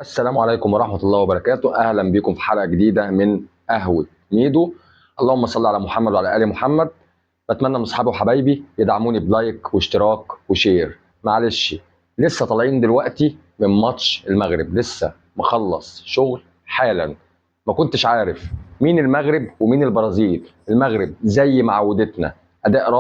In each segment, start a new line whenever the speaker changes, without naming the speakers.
السلام عليكم ورحمة الله وبركاته. أهلا بكم في حلقة جديدة من قهوة ميدو. اللهم صل على محمد وعلى آل محمد. بتمنى من أصحابي وحبايبي يدعموني ب like واشتراك و share. معلش لسه طالعين دلوقتي من ماتش المغرب، لسه مخلص شغل حالا، ما كنتش عارف مين المغرب ومين البرازيل. المغرب زي ما عودتنا أداء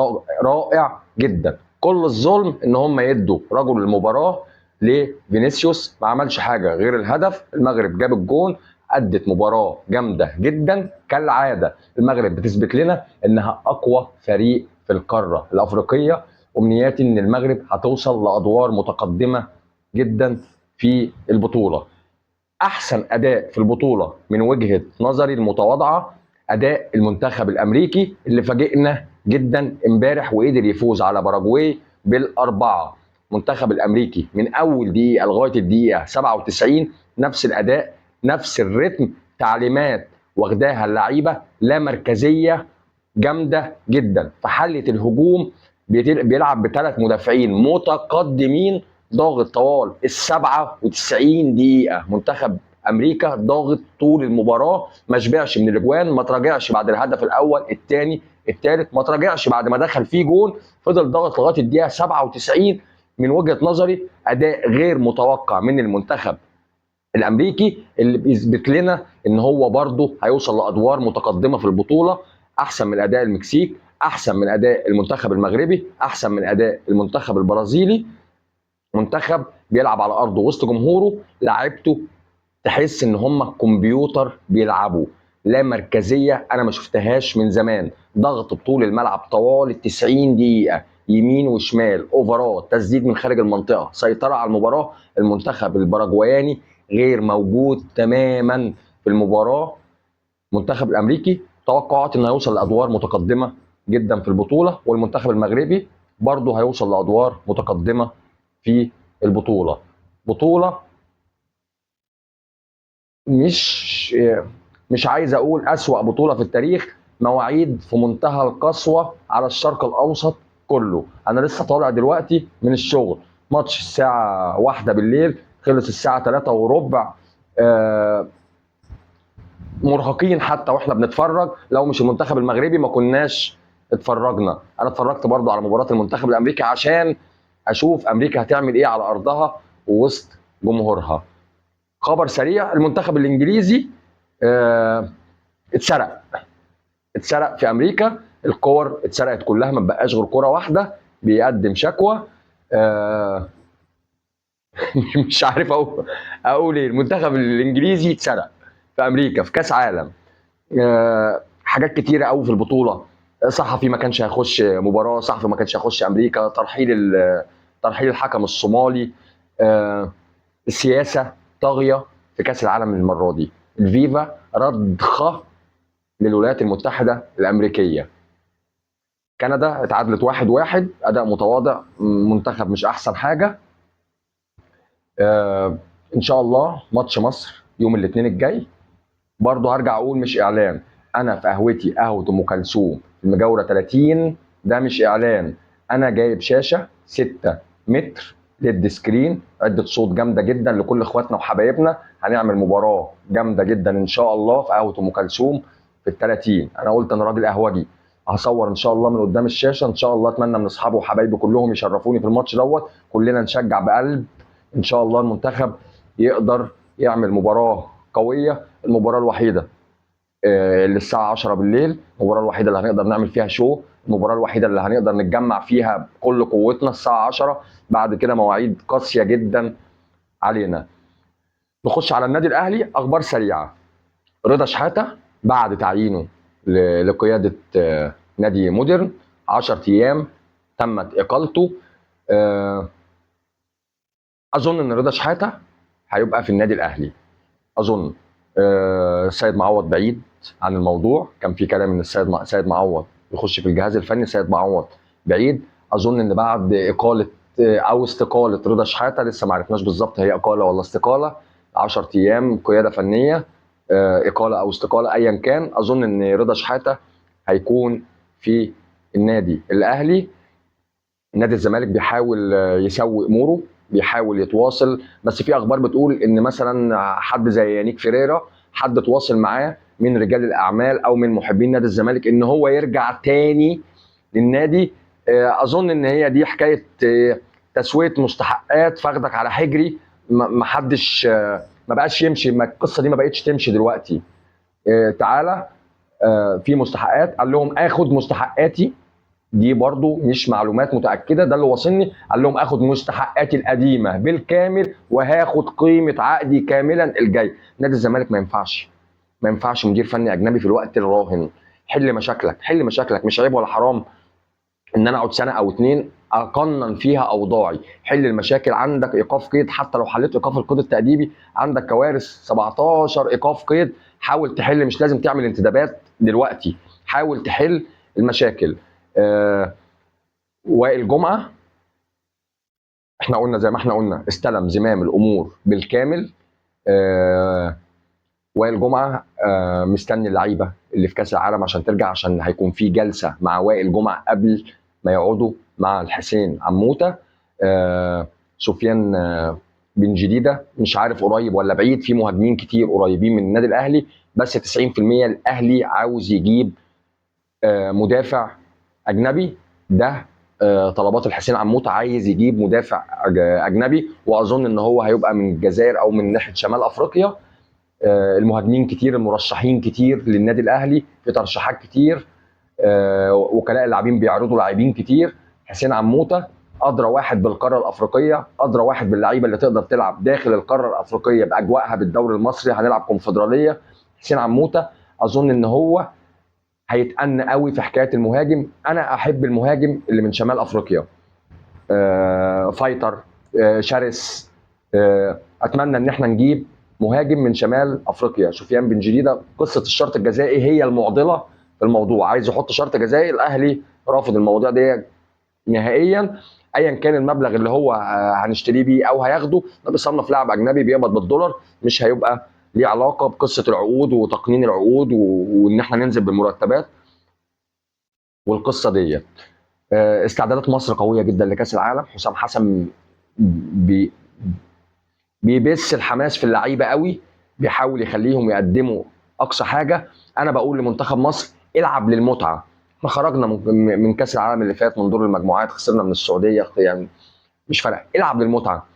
رائع جدا، كل الظلم إن هم يدوا رجل المباراة لفينيسيوس، ما عملش حاجة غير الهدف. المغرب جاب الجون، أدت مباراة جامدة جدا كالعادة. المغرب بتثبت لنا إنها أقوى فريق في القارة الأفريقية. أمنياتي إن المغرب هتوصل لأدوار متقدمة جدا في البطولة. أحسن أداء في البطولة من وجهة نظري المتواضعة أداء المنتخب الأمريكي اللي فاجئنا جدا امبارح وقدر يفوز على باراجواي بال4. المنتخب الأمريكي من أول دقيقة لغاية الدقيقة 97 نفس الأداء، نفس الريتم، تعليمات واخداها اللعيبة، لا مركزية جامدة جدا. في حالة الهجوم بيلعب بثلاث مدافعين متقدمين، ضاغط طوال ال 97 دقيقة. منتخب أمريكا ضاغط طول المباراة، ما شبعش من الأجوان، ما تراجعش بعد الهدف الأول الثاني الثالث، ما تراجعش بعد ما دخل فيه جون، فضل ضاغط لغاية الدقيقة 97. من وجهة نظري أداء غير متوقع من المنتخب الأمريكي اللي بيثبت لنا إن هو برضه هيوصل لأدوار متقدمة في البطولة، أحسن من أداء المكسيك، أحسن من أداء المنتخب المغربي، أحسن من أداء المنتخب البرازيلي. منتخب بيلعب على أرضه وسط جمهوره، لعيبته تحس إن هم كمبيوتر بيلعبوا، لا مركزية أنا ما شفتهاش من زمان. ضغط بطول الملعب طوال 90 دقيقة، يمين وشمال، اوفرات، تسديد من خارج المنطقة، سيطرة على المباراة. المنتخب الباراجواياني غير موجود تماما في المباراة. المنتخب الأمريكي توقعات إنه هيوصل لأدوار متقدمة جدا في البطولة، والمنتخب المغربي برضه هيوصل لأدوار متقدمة في البطولة. بطولة مش عايز أقول أسوأ بطولة في التاريخ، مواعيد في منتهى القسوة على الشرق الأوسط كله. أنا لسه طالع دلوقتي من الشغل، ماتش الساعة 1 بالليل خلص الساعة 3:15. مرهقين حتى واحنا بنتفرج. لو مش المنتخب المغربي ما كناش اتفرجنا. أنا اتفرجت برضو على مباراة المنتخب الأمريكي عشان أشوف أمريكا هتعمل إيه على أرضها ووسط جمهورها. خبر سريع، المنتخب الإنجليزي اتسرق في أمريكا، الكور اتسرقت كلها، ما بقاش غير كرة واحدة. بيقدم شكوى. مش عارف أقول إيه. المنتخب الإنجليزي اتسرق في أمريكا في كأس عالم. حاجات كتيرة قوي في البطولة. صحفي ما كانش هيخش مباراة، صحفي ما كانش هيخش أمريكا، ترحيل الحكم الصومالي، السياسة طاغية في كأس العالم المرة دي. الفيفا رضخة للولايات المتحدة الأمريكية. كندا اتعادلت 1-1، أداء متواضع، منتخب مش أحسن حاجة. إن شاء الله ماتش مصر يوم الاثنين الجاي. برضه هرجع أقول مش إعلان، أنا في قهوتي قهوة أم كلثوم المجاورة 30، ده مش إعلان. أنا جايب شاشة 6 متر LED screen، عدة صوت جامدة جدا لكل إخواتنا وحبايبنا. هنعمل مباراة جامدة جدا إن شاء الله في قهوة أم كلثوم في ال30. أنا قلت أنا راجل قهوجي، هصور إن شاء الله من قدام الشاشة إن شاء الله. أتمنى من أصحابي وحبايبي كلهم يشرفوني في الماتش دوت، كلنا نشجع بقلب إن شاء الله. المنتخب يقدر يعمل مباراة قوية. المباراة الوحيدة، اللي الساعة 10 بالليل، المباراة الوحيدة اللي هنقدر نعمل فيها شو، المباراة الوحيدة اللي هنقدر نتجمع فيها بكل قوتنا الساعة 10. بعد كده مواعيد قاسية جدا علينا. نخش على النادي الأهلي، أخبار سريعة. رضا شحاتة بعد تعيينه لقيادة، نادي مودرن 10 أيام تمت إقالته. أظن إن رضا شحاتة هيبقى في النادي الأهلي، أظن. السيد معوض بعيد عن الموضوع، كان في كلام إن السيد سيد معوض يخش في الجهاز الفني، سيد معوض بعيد. أظن إن بعد إقالة، أو استقالة رضا شحاتة، لسه ما عرفناش بالظبط هي إقالة ولا استقالة، 10 أيام قيادة فنية، إقالة أو استقالة أيا كان، أظن إن رضا شحاتة هيكون في النادي الأهلي. نادي الزمالك بيحاول، يسوي أموره. بيحاول يتواصل، بس في اخبار بتقول ان مثلا حد زي يانيك فيريرا حد تواصل معاه من رجال الاعمال او من محبين نادي الزمالك ان هو يرجع تاني للنادي. اظن ان هي دي حكاية تسويه مستحقات، فاخدك على حجري، ما حدش، ما بقاش يمشي، ما القصة دي ما بقتش تمشي دلوقتي. تعالى، في مستحقات، قال لهم اخد مستحقاتي دي، برضو مش معلومات متاكدة، ده اللي وصلني، قال لهم اخد مستحقاتي القديمة بالكامل وهاخد قيمة عقدي كاملا الجاي. نادي الزمالك ما ينفعش، ما ينفعش مدير فني اجنبي في الوقت الراهن. حل مشاكلك، حل مشاكلك، مش عيب ولا حرام ان انا اقعد سنة او 2 اقنن فيها اوضاعي. حل المشاكل، عندك ايقاف قيد، حتى لو حليت ايقاف القيد التاديبي عندك كوارث 17 ايقاف قيد، حاول تحل، مش لازم تعمل انتدابات دلوقتي، حاول تحل المشاكل. وائل جمعه احنا قلنا زي ما احنا قلنا استلم زمام الامور بالكامل. وائل جمعه مستني اللعيبة اللي في كاس العالم عشان ترجع، عشان هيكون في جلسه مع وائل جمعه قبل ما يقعدوا مع الحسين عموتة. سفيان بن جديدة مش عارف قريب ولا بعيد، في مهاجمين كتير قريبين من النادي الاهلي، بس 90% الاهلي عاوز يجيب مدافع اجنبي. ده طلبات الحسين عموتة، عايز يجيب مدافع اجنبي، واظن ان هو هيبقى من الجزائر او من ناحية شمال افريقيا. المهاجمين كتير، المرشحين كتير للنادي الاهلي، في ترشيحات كتير، وكلاء اللاعبين بيعرضوا لاعبين كتير. حسين عموتة ادرى واحد بالقاره الافريقية، ادرى واحد باللعيبه اللي تقدر تلعب داخل القارة الافريقية باجواءها بالدوري المصري، هنلعب كونفدراليه. حسين عموتة اظن ان هو هيتأنى قوي في حكاية المهاجم. انا احب المهاجم اللي من شمال افريقيا، fighter، شرس. اتمنى ان احنا نجيب مهاجم من شمال افريقيا. سفيان بن جديدة قصة الشرط الجزائي هي المعضلة في الموضوع، عايز يحط شرط جزائي، الاهلي رافض الموضوع ده نهائيا، ايا كان المبلغ اللي هو هنشتريه بيه او هياخده، ده بيصنف لاعب اجنبي بيقبض بالدولار، مش هيبقى ليه علاقة بقصة العقود وتقنين العقود وان احنا ننزل بالمرتبات والقصه ديت. استعدادات مصر قوية جدا لكاس العالم. حسام حسن بيبث الحماس في اللعيبة قوي، بيحاول يخليهم يقدموا اقصى حاجة. انا بقول لمنتخب مصر العب للمتعه. احنا خرجنا من كاس العالم اللي فات من دور المجموعات، خسرنا من السعودية، يعني مش فارقه، العب للمتعه.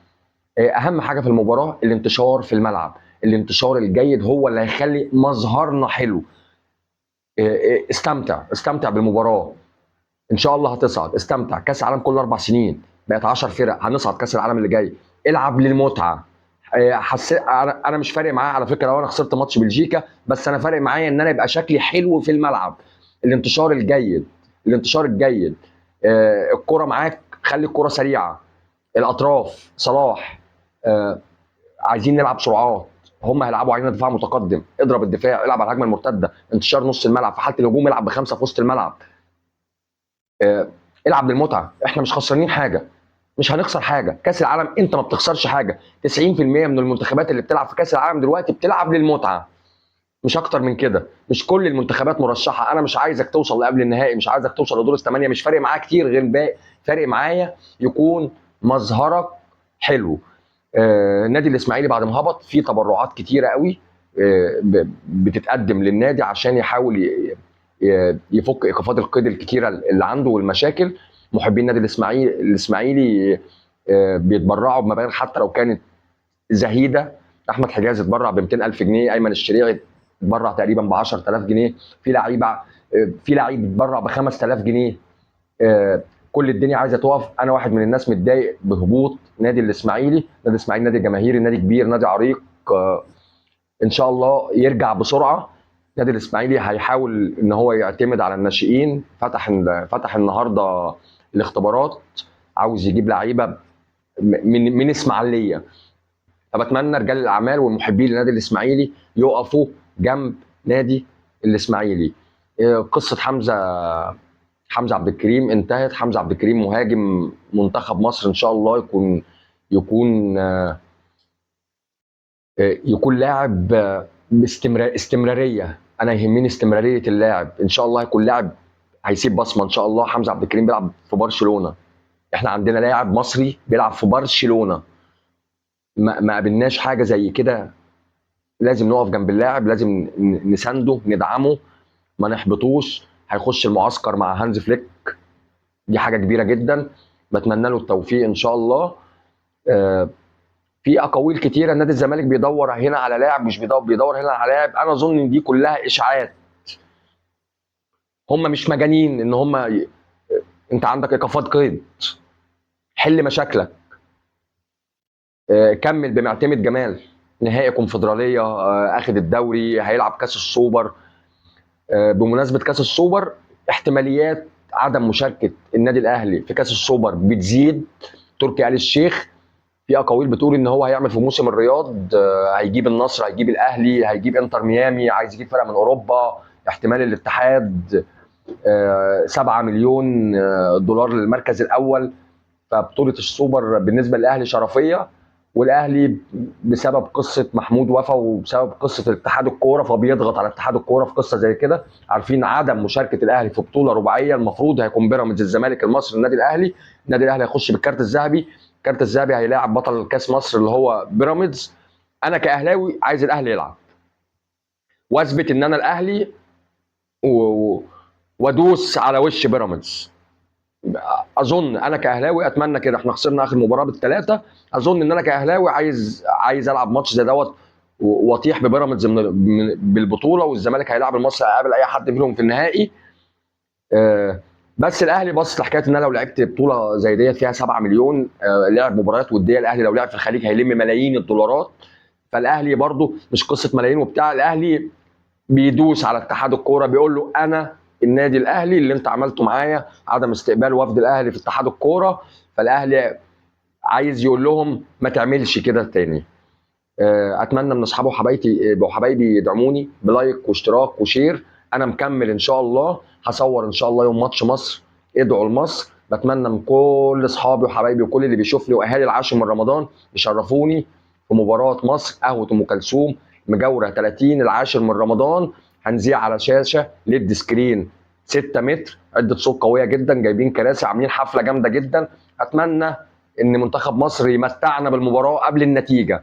اهم حاجة في المباراة الانتشار في الملعب، الانتشار الجيد هو اللي هيخلي مظهرنا حلو. استمتع، استمتع بالمباراة، ان شاء الله هتصعد، استمتع. كاس العالم كل 4 سنين، بقت 10 فرق، هنصعد كاس العالم اللي جاي. العب للمتعه. انا مش فارق معايا على فكرة لو انا خسرت ماتش بلجيكا، بس انا فارق معايا ان انا يبقى شكلي حلو في الملعب. الانتشار الجيد، الانتشار الجيد. الكره معاك، خلي الكره سريعة، الاطراف صلاح، عايزين نلعب سرعات، هم هيلعبوا علينا دفاع متقدم، اضرب الدفاع، العب على الهجمة المرتدة، انتشار نص الملعب، في حاله الهجوم العب ب5 في وسط الملعب. العب للمتعه، احنا مش خسرانين حاجة، مش هنخسر حاجة. كاس العالم انت ما بتخسرش حاجة، 90% من المنتخبات اللي بتلعب في كاس العالم دلوقتي بتلعب للمتعه، مش اكتر من كده. مش كل المنتخبات مرشحة، انا مش عايزك توصل لقبل النهائي، مش عايزك توصل لدور ال8، مش فارق معايا كتير غير باقي، فارق معايا يكون مظهرك حلو. النادي الاسماعيلي بعد ما هبط في تبرعات كتيرة قوي، بتتقدم للنادي عشان يحاول يفك ايقافات القيد الكتيرة اللي عنده والمشاكل. محبين النادي الاسماعيلي بيتبرعوا بمبالغ حتى لو كانت زهيدة. احمد حجاز اتبرع ب 200,000 جنيه، ايمن الشريعي اتبرع تقريبا ب 10,000 جنيه، في لعيب اتبرع ب 5,000 جنيه. كل الدنيا عايزه تقف. انا واحد من الناس متضايق بهبوط نادي الاسماعيلي. نادي الاسماعيلي نادي جماهيري، نادي كبير، نادي عريق، ان شاء الله يرجع بسرعة. نادي الاسماعيلي هيحاول ان هو يعتمد على الناشئين. فتح النهارده الاختبارات، عاوز يجيب لعيبة من اسماعيليه. فبتمنى رجال الاعمال والمحبين لنادي الاسماعيلي يقفوا جنب نادي الاسماعيلي. قصة حمزة عبد الكريم انتهت. حمزة عبد الكريم مهاجم منتخب مصر، ان شاء الله يكون لاعب استمرارية. انا يهمني استمرارية اللاعب، ان شاء الله هيكون لاعب هيسيب بصمة ان شاء الله. حمزة عبد الكريم بيلعب في برشلونة، احنا عندنا لاعب مصري بيلعب في برشلونة، ما قابلناش حاجة زي كده. لازم نقف جنب اللاعب، لازم نسانده، ندعمه، ما نحبطوش. هيخش المعسكر مع هانز فليك، دي حاجة كبيرة جدا، بتمنى له التوفيق ان شاء الله. في اقاويل كتيرة، نادي الزمالك بيدور هنا على لاعب، مش بيدور هنا على لاعب. انا اظن ان دي كلها اشاعات، هم مش مجانين ان هم انت عندك ايقافات قيد، حل مشاكلك، كمل بمعتمد جمال، نهائي كونفدراليه، اخد الدوري، هيلعب كاس السوبر. بمناسبة كاس السوبر، احتماليات عدم مشاركة النادي الاهلي في كاس السوبر بتزيد. تركي آل الشيخ في اقاويل بتقول ان هو هيعمل في موسم الرياض، هيجيب النصر، هيجيب الاهلي، هيجيب انتر ميامي، عايز يجيب فرقه من اوروبا، احتمال الاتحاد، 7 مليون دولار للمركز الاول. فبطوله السوبر بالنسبة للاهلي شرفيه، والاهلي بسبب قصة محمود وفا وبسبب قصة اتحاد الكورة، فبيضغط على اتحاد الكورة في قصة زي كده. عارفين عدم مشاركة الاهلي في بطوله رباعية المفروض هيكون بيراميدز، الزمالك، المصري، النادي الاهلي. النادي الاهلي هيخش بالكارت الذهبي، الكارت الذهبي هيلاعب بطل كاس مصر اللي هو بيراميدز. انا كاهلاوي عايز الاهلي يلعب، واثبت ان انا الاهلي وادوس على وش بيراميدز. اظن انا كاهلاوي اتمنى كده. احنا خسرنا اخر مباراة بالثلاثة، اظن ان انا كاهلاوي عايز العب ماتش زي دوت واطيح ببيراميدز بالبطولة، والزمالك هيلاعب المصري، هيقابل اي حد منهم في النهائي. بس الاهلي بص لحكاية ان انا لو لعبت بطوله زي ديت فيها 7 مليون، لعب مباريات وديه، الاهلي لو لعب في الخليج هيلم ملايين الدولارات. فالاهلي برضو مش قصة ملايين وبتاع، الاهلي بيدوس على اتحاد الكورة، بيقول له انا النادي الاهلي اللي انت عملته معايا عدم استقبال وفد الاهلي في اتحاد الكورة، فالاهلي عايز يقول لهم ما تعملش كده تاني. اتمنى من اصحابي وحبايبي يدعموني ب like واشتراك و share. انا مكمل ان شاء الله، هصور ان شاء الله يوم ماتش مصر، ادعوا لمصر. بتمنى من كل اصحابي وحبايبي وكل اللي بيشوفني واهالي العاشر من رمضان يشرفوني في مباراة مصر قهوة ام كلثوم مجاوره 30 العاشر من رمضان. هنذيع على شاشة LED screen 6 متر، عده صوت قوية جدا، جايبين كراسي، عاملين حفلة جامدة جدا. اتمنى ان منتخب مصر يمتعنا بالمباراة قبل النتيجة،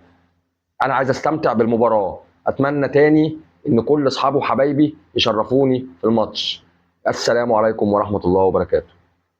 انا عايز استمتع بالمباراة. اتمنى تاني ان كل اصحابي وحبايبي يشرفوني في الماتش. السلام عليكم ورحمة الله وبركاته.